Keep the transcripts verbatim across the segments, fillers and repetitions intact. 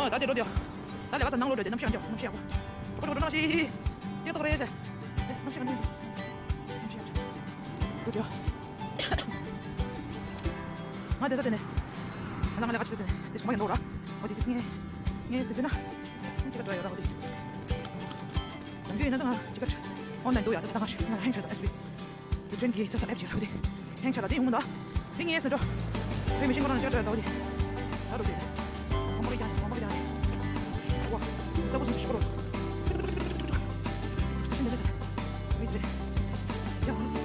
ད་དེ་འགྲོ་དེ། ད་ལས་ཀ་ཚ་ནང་ལོགས་འགྲོ་དེ། གནམ་གཤིས་ཡག་འགྲོ། གནམ་གཤིས་ཡག་པོ། འགྲོ་འགྲོ་འགྲོ། གནམ་གཤིས་ཏེ་ཏོག་རེད་ཟེར། གནམ་གཤིས་ཡག་འགྲོ། གནམ་གཤིས་ཡག་འགྲོ། འགྲོ་དེ། ང་དེ་ས་དེ་ནས། ང་ལ་ང་ལས་ཀ་ཆེ་དེ་ནས་དེ་ཞོགས་པ་ཡོང་འདུག་ར། འོ་དེ་དེ་ངས་ངས་དེ་ཚོད་ན་ཅི་ག་འགྲོ་ཡོད་ར། འོ་དེ་དང་དུས་ཡིན་ན་ད་ང་ཅི་ག་ཨོན་ལན་འདུག་ཡ། ད་ད་ང་ཤི་ང་ཧེང་ཆ་ད་ཨེ་སི་བི། དེ་ཕྲན་གྱི་ས་ས་ཨེབ་ཅིག་ཧ་གོ་དེ། ཧེང་ཆ་ལ་དེ་ཡོང་མི་འདུག་དེ་ངས་སུ་འགྲོ། དེ་མི་ཤིང་ཁོ་རང་ཅག་འགྲོ་ཡ་ད་འོ་དེ། ད་འགྲོ་དེ། གོང་མ་གི་ཀྱང་གོང་མ་གི་ཀྱང་། ཝ། ས་བུ་སུ་ཤི་པོ་རོ། ཤི་འདི་ཟེར་ས། མི་ཟེར། ཡང་ཧོ་སི།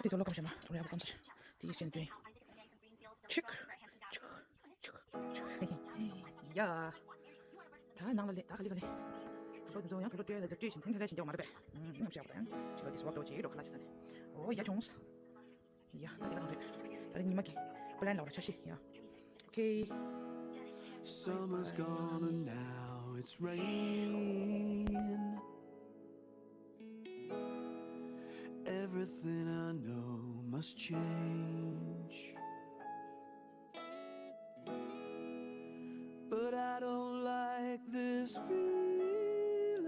དེ་ཚོ་ལོ་གམ་ཤ་མ་ཐོར་ཡག་གམ་ཚ་ཤ་དེ་ཡི་ཤེན་དུས། ཆིག་ཆིག་ཆིག་ཆིག་ཡ། ད་ནང་ལ་ལེ་ད་ག་ལེ་ག་ལེ། ད་ལོ་དེ་ཚོ་ཡང་ད་ལོ་སྤྲོད་ད་སྤྲོད་བཞིན་ཐེངས་ཐེངས་ལ་བཞིན་རྒྱག་མ་རེད་པས། ཨང་ནམ་ཤག་དང་ཕྱི་ལོ་དེ་སུ་བག་ཏོ་ཅེ་རོ་ཁ་ལ་ཅི་ས་ནས། ཨོ་ཡ་བྱུང་། ཡ་ད་དེ་ག་རང་རེད། ད་རེས་ཉི་མ་གི་པི་ལན་ལ་བར་ཆ་ཤི་ཡ། Okay. Summer's gone and now it's raining. Everything I know must change. But I don't like this feeling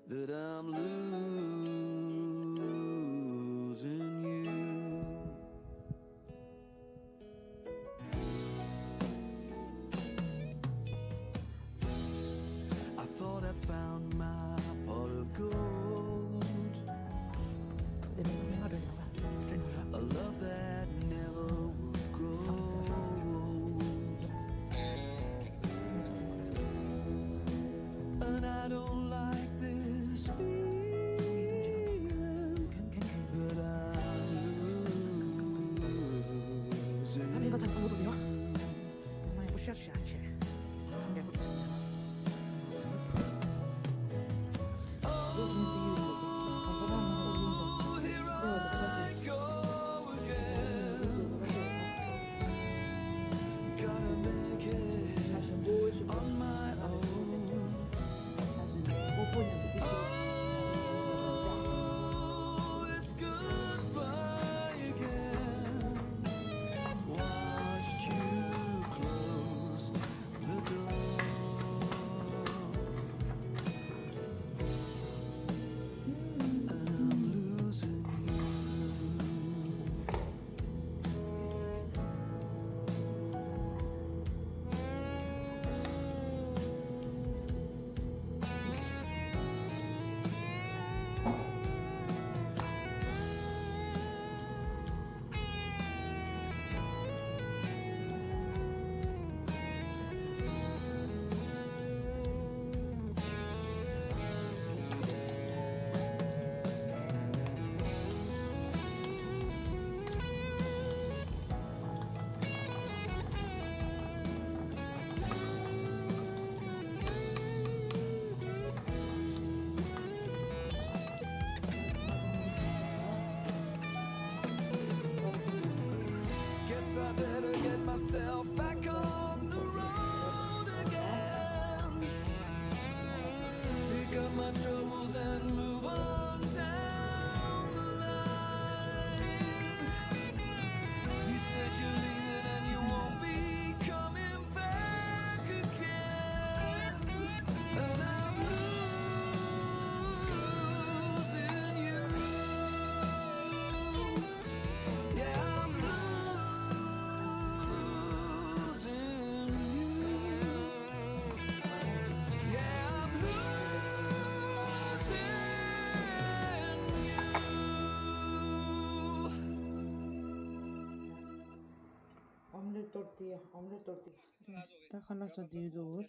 that I'm losing you. I thought I found my pot of gold. A love that never would grow. And I don't like this feeling that I'm losing. Oh, here I go again. Gotta make it on my own. Oh, it's goodbye again. Watched you close the door. And I'm losing you. Guess I better get myself back on the road again. Pick up my troubles and move on down the line. You said you're leaving and you won't be coming back again. And I'm losing you. Yeah, I'm losing you. Yeah, I'm losing you. ཨོམ་ལེ་ཊི་གཏོར་ཏེ་ཡ། ཨོམ་ལེ་ཊི་གཏོར་ཏེ་ཡ། ད་ཁ་ལག་ཟ་དུས་འདུག